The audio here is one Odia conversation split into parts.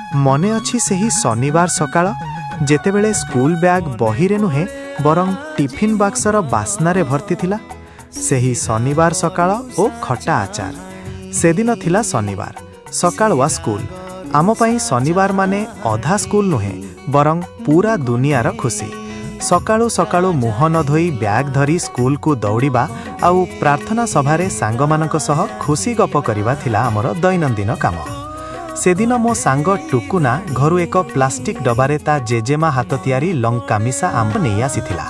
ମନେ ଅଛି ସେହି ଶନିବାର ସକାଳ, ଯେତେବେଳେ ସ୍କୁଲ ବ୍ୟାଗ୍ ବହିରେ ନୁହେଁ, ବରଂ ଟିଫିନ୍ ବାକ୍ସର ବାସ୍ନାରେ ଭର୍ତ୍ତି ଥିଲା। ସେହି ଶନିବାର ସକାଳ ଓ ଖଟା ଆଚାର। ସେଦିନ ଥିଲା ଶନିବାର, ସକାଳୁଆ ସ୍କୁଲ। ଆମ ପାଇଁ ଶନିବାର ମାନେ ଅଧା ସ୍କୁଲ ନୁହେଁ, ବରଂ ପୁରା ଦୁନିଆର ଖୁସି। ସକାଳୁ ସକାଳୁ ମୁହଁ ନ ଧୋଇ ବ୍ୟାଗ୍ ଧରି ସ୍କୁଲକୁ ଦୌଡ଼ିବା ଆଉ ପ୍ରାର୍ଥନା ସଭାରେ ସାଙ୍ଗମାନଙ୍କ ସହ ଖୁସି ଗପ କରିବା ଥିଲା ଆମର ଦୈନନ୍ଦିନ କାମ। ସେଦିନ ମୋ ସାଙ୍ଗ ଟୁକୁନା ଘରୁ ଏକ ପ୍ଲାଷ୍ଟିକ୍ ଡବାରେ ତା ଜେଜେମା ହାତ ତିଆରି ଲଙ୍କା ମିଶା ଆମ୍ବ ନେଇ ଆସିଥିଲା।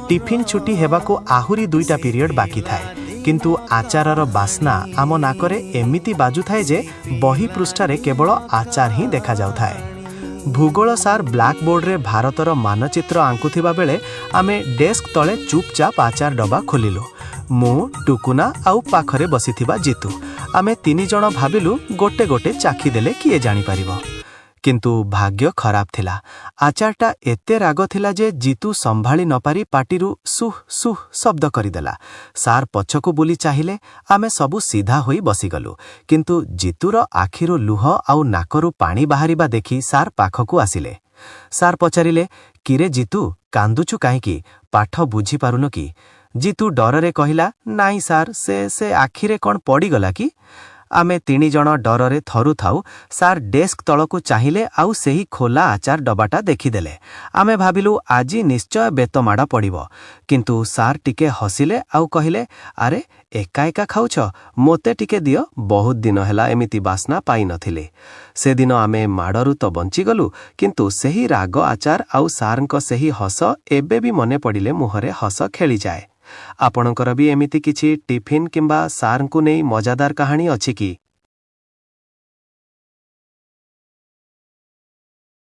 ଟିଫିନ୍ ଛୁଟି ହେବାକୁ ଆହୁରି 2ଟା ପିରିୟଡ଼ ବାକି ଥାଏ, କିନ୍ତୁ ଆଚାରର ବାସ୍ନା ଆମ ନାକରେ ଏମିତି ବାଜୁଥାଏ ଯେ ବହି ପୃଷ୍ଠାରେ କେବଳ ଆଚାର ହିଁ ଦେଖାଯାଉଥାଏ। ଭୂଗୋଳ ସାର୍ ବ୍ଲାକବୋର୍ଡରେ ଭାରତର ମାନଚିତ୍ର ଆଙ୍କୁଥିବା ବେଳେ ଆମେ ଡେସ୍କ ତଳେ ଚୁପଚାପ ଆଚାର ଡବା ଖୋଲିଲୁ। ମୁଁ, ଟୁକୁନା ଆଉ ପାଖରେ ବସିଥିବା ଜିତୁ, ଆମେ 3 ଜଣ ଭାବିଲୁ ଗୋଟେ ଗୋଟେ ଚାଖିଦେଲେ କିଏ ଜାଣିପାରିବ? କିନ୍ତୁ ଭାଗ୍ୟ ଖରାପ ଥିଲା। ଆଚାରଟା ଏତେ ରାଗ ଥିଲା ଯେ ଜିତୁ ସମ୍ଭାଳି ନପାରି ପାଟିରୁ ସୁହ ସୁହ ଶବ୍ଦ କରିଦେଲା। ସାର୍ ପଛକୁ ବୁଲି ଚାହିଁଲେ। ଆମେ ସବୁ ସିଧା ହୋଇ ବସିଗଲୁ। କିନ୍ତୁ ଜିତୁର ଆଖିରୁ ଲୁହ ଆଉ ନାକରୁ ପାଣି ବାହାରିବା ଦେଖି ସାର୍ ପାଖକୁ ଆସିଲେ। ସାର୍ ପଚାରିଲେ, "କିରେ ଜିତୁ, କାନ୍ଦୁଛୁ କାହିଁକି? ପାଠ ବୁଝିପାରୁନୁ କି?" ଜିତୁ ଡରରେ କହିଲା, "ନାଇଁ ସାର୍, ସେ ଆଖିରେ କ'ଣ ପଡ଼ିଗଲା କି?" ଆମେ 3 ଜଣ ଡରରେ ଥରୁଥାଉ। ସାର୍ ଡେସ୍କ ତଳକୁ ଚାହିଁଲେ ଆଉ ସେହି ଖୋଲା ଆଚାର ଡବାଟା ଦେଖିଦେଲେ। ଆମେ ଭାବିଲୁ ଆଜି ନିଶ୍ଚୟ ବେତମାଡ଼ ପଡ଼ିବ। କିନ୍ତୁ ସାର୍ ଟିକେ ହସିଲେ ଆଉ କହିଲେ, "ଆରେ, ଏକା ଏକା ଖାଉଛ? ମୋତେ ଟିକେ ଦିଅ। ବହୁତ ଦିନ ହେଲା ଏମିତି ବାସ୍ନା ପାଇନଥିଲି।" ସେଦିନ ଆମେ ମାଡ଼ରୁ ତ ବଞ୍ଚିଗଲୁ, କିନ୍ତୁ ସେହି ରାଗ ଆଚାର ଆଉ ସାର୍ଙ୍କ ସେହି ହସ ଏବେ ବି ମନେ ପଡ଼ିଲେ ମୁହଁରେ ହସ ଖେଳିଯାଏ। ଆପଣଙ୍କର ବି ଏମିତି କିଛି ଟିଫିନ୍ କିମ୍ବା ସାର୍ଙ୍କୁ ନେଇ ମଜାଦାର କାହାଣୀ ଅଛି କି?